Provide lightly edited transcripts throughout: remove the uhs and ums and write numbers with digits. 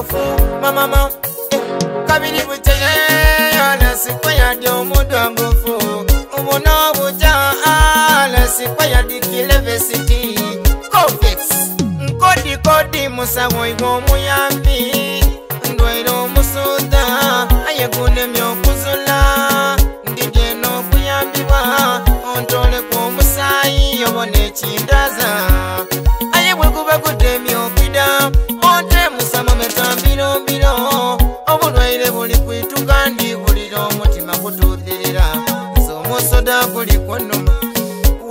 ngufu mamama kabiri bukeye alasikwa yadi omudwangufu ubona buja alasikwa yadi kilevesiti Covex nkodi kodi musawo iwe omuyambi ndwaire omusuda aye gunemye okuzula ndidye n'okuyambibwa ontoleku omusaayi obona ekindaza aye bwe guba gudemye okwida onte musama metambirombiro obulwaire buli kwituka ndiwulira omutima gutuuthirira nze omusoda guli kunuma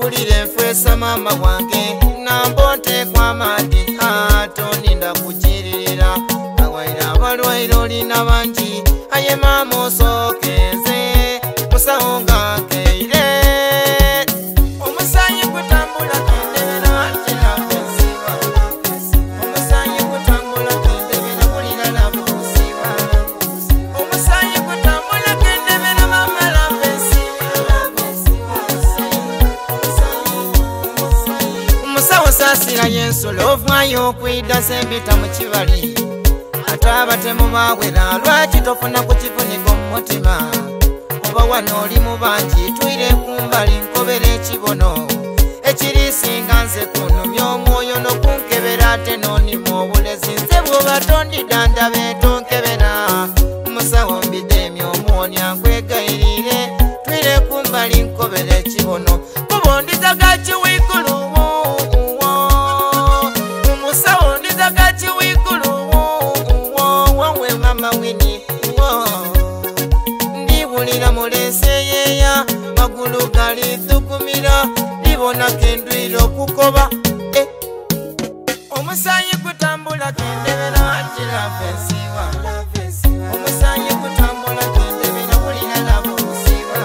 wulira enfeesa maama wange namba onteekwa amaadi atoninda kukiririra awaire abalwaire olina bangi aye maama osookenze musawo nga nkeire omusaayi gutambula kendebera terafusiba omusaayi gutambula kendebera bulira lafusiba omusaayi gutambula kendebera mama lafesiba omusawo saasira y'ensolo ovaayo okwida sembita mu kibali ate abatemu bawera lwaki tofuna ku kifuniko mu mutima oba wano oli mu bangi twire kumbali nkobera ekibono ekirisinga nze kunumya omwoyo n'okunkebera ate n'onima obulezi nze bw'oba tondidanda tonkebera musawo mbidemye omuwonya nkwegayirire twire kumbali nkobera ekibono kuba ondizaga kiwigulu omusawo ondizaga kiwigulu wawe mama wini ndiwulira mulenseyeya magulu galithukumira ndibona kendwire okukoba omusaayi gutambula kendebera kirafensiwa omusaayi gutambula kendebera wulira lafusiwa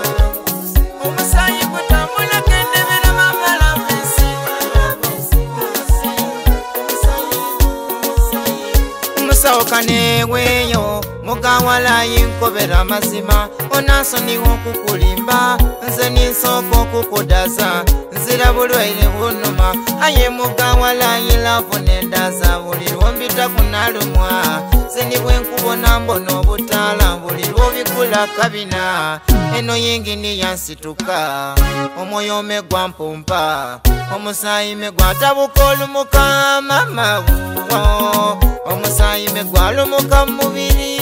omusaayi gutambula kendebera mama lafensiwa omusawo kaneeweeyo mugawalayi nkobera amazima onansoniwa okukulimba nze ninsooka okukudaza nzira bulwaire bunuma aye mugawalayi laavu nendaza buli lwombita kunalumwa nze ni bwe nkubona mbona obutaala buli lwobikula kabina eno yingini yansituka omwoyo ome gwampumpa omusaayi me gwatabuka olumuka mama wo omusaayi me gwalumuka mu mubiri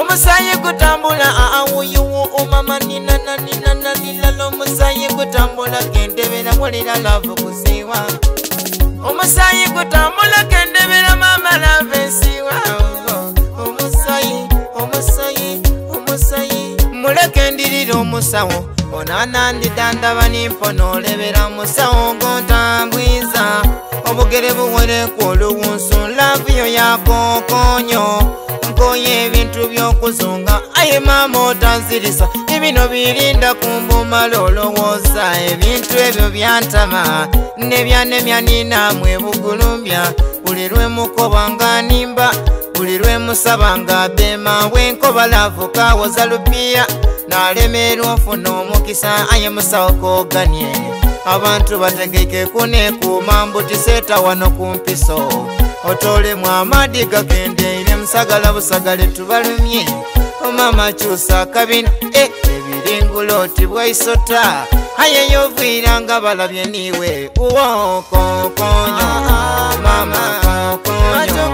omusaayi gutambula aawuyuwo omama ninananinananilala omusaayi gutambula kendebera wulira laavu kusiiwa omusaayi gutambula kendebera mama laavu ensiiwa omusaayi omusaayi omusaayi muleke ndirira omusawo onanandidandaba nimpona olebera musawo ngontambwiza obugere buwereku oluwunsu laavu yo yakokonyo nkoye ebintu by'okuzunga aye maama otanzirisa ebino birinda kumbumala olowooza ebintu ebyo byantama nebyanemya ninaamwe bugulumbya buli lwemukoba nga nimba buli lwemusaba nga bema bwenkoba laavu kawoza lupiya nalemerwa nfuna omukisa aye musawo koganye abantu bategeke kunekuuma mbutiseeta wano ku mpiso otolemu amadi gakendeire musagala busagale tubalumye omama kyusa akabina ebiringula oti bwaisota aye yoviira nga balabye niwe uwo kokonyo mama kokonyo.